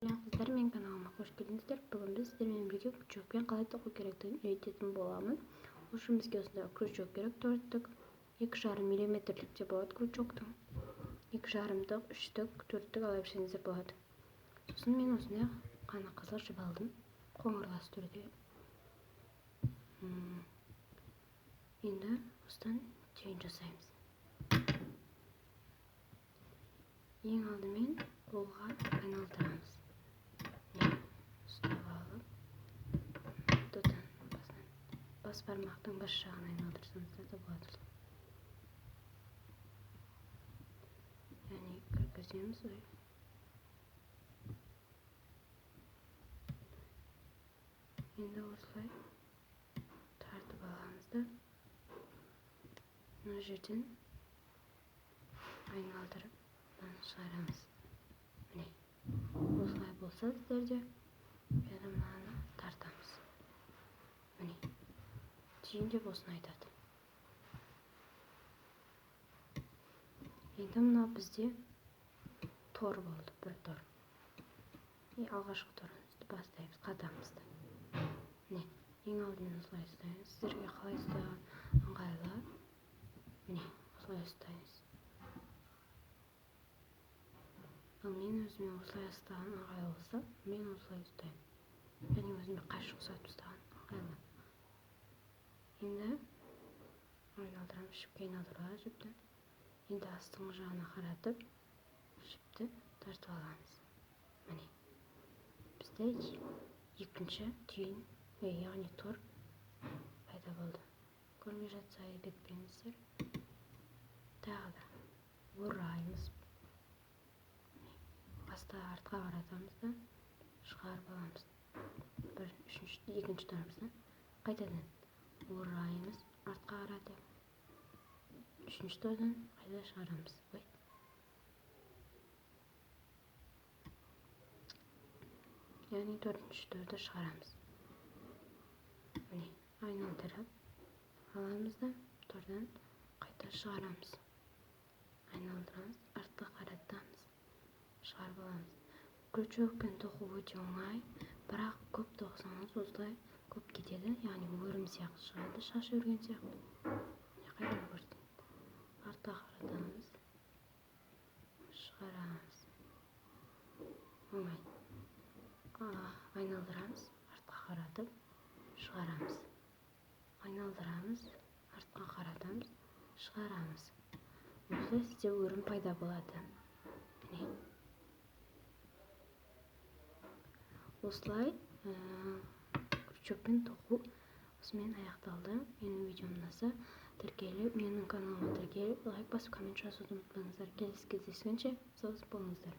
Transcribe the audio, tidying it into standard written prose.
Қыздар, менің каналыма қош келдіңіздер. Бүгін біз сіздермен бірге крючокпен қалай тоқу керектігін үйрететін боламын. Ол үшін бізге осындай крючок керек, төрттік, 2,5 миллиметрлік те болады крючоктың. 2,5-дық, үштік, төрттік ала берсеңіздер болады. Сосын мен осындай қаны қызыл жіп алдым, қоңырлас түрде. Енді осыдан түйін жасаймыз. Ең алдымен қолға айналдырамыз. Ұстап алып, ортадан басынан, бас бармақтың бас жағын айналдырсаңыздар да болады. Яғни кіргіземіз. Ой. Енді осылай тартып аламыз да, мына жерден айналдырып мынаны шығарамыз. Міне, осылай болса сіздерде және мынаны тартамыз. Міне, түйін деп осыны айтады. Енді мынау бізде тор болды, бір тор. И алғашқы торымызды бастаймыз, қатамызды. Міне, ең алдымен осылай ұстаймыз. Сіздерге қалай ұстаған ыңғайлы. Міне, осылай ұстаймыз. Ал мен өзіме осылай ұстаған ыңғайлы болса, мен осылай ұстаймын. Және өзіме қайшы ұқсатып ұстаған ыңғайлы. Енді айналдырамыз, жіпке айналдыруға жіпті. Енді астыңғы жағына қаратып, жіпті тартып аламыз. Міне, бізде екінші түйін, яғни тор пайда болды. Көрмей жатса айып етпеңіздер. Тағы да ораймыз. Баста артқа қаратамыз да шығарып аламыз. Бір, үшінші, екінші торымыздан қайтадан ораймыз, артқа қаратып. Үшінші тордан қайта шығарамыз. Ой. Яғни төртінші торды шығарамыз. Міне, айналдырып аламыз да тордан қайта шығарамыз. Айналдырамыз, артқа қаратамыз, шығарып аламыз. Крючокпен тоқу өте оңай, бірақ көп тоқысаңыз осылай көп кетеді, яғни өрім сияқты шығады, шаш өрген сияқты. Міне, қайдан көрсетейін. Артқа қаратамыз, шығарамыз. Оңай. Айналдырамыз, артқа қаратып, шығарамыз. Айналдырамыз, артқа қаратамыз, шығарамыз. Осылай сізде өрім пайда болады. Міне. Осылай крючокпен тоқу осымен аяқталды. Менің видеом ұнаса, тіркеліп, менің каналыма тіркеліп, лайк басып, коммент жазуды ұмытпаңыздар. Келесі кездескенше сау болыңыздар.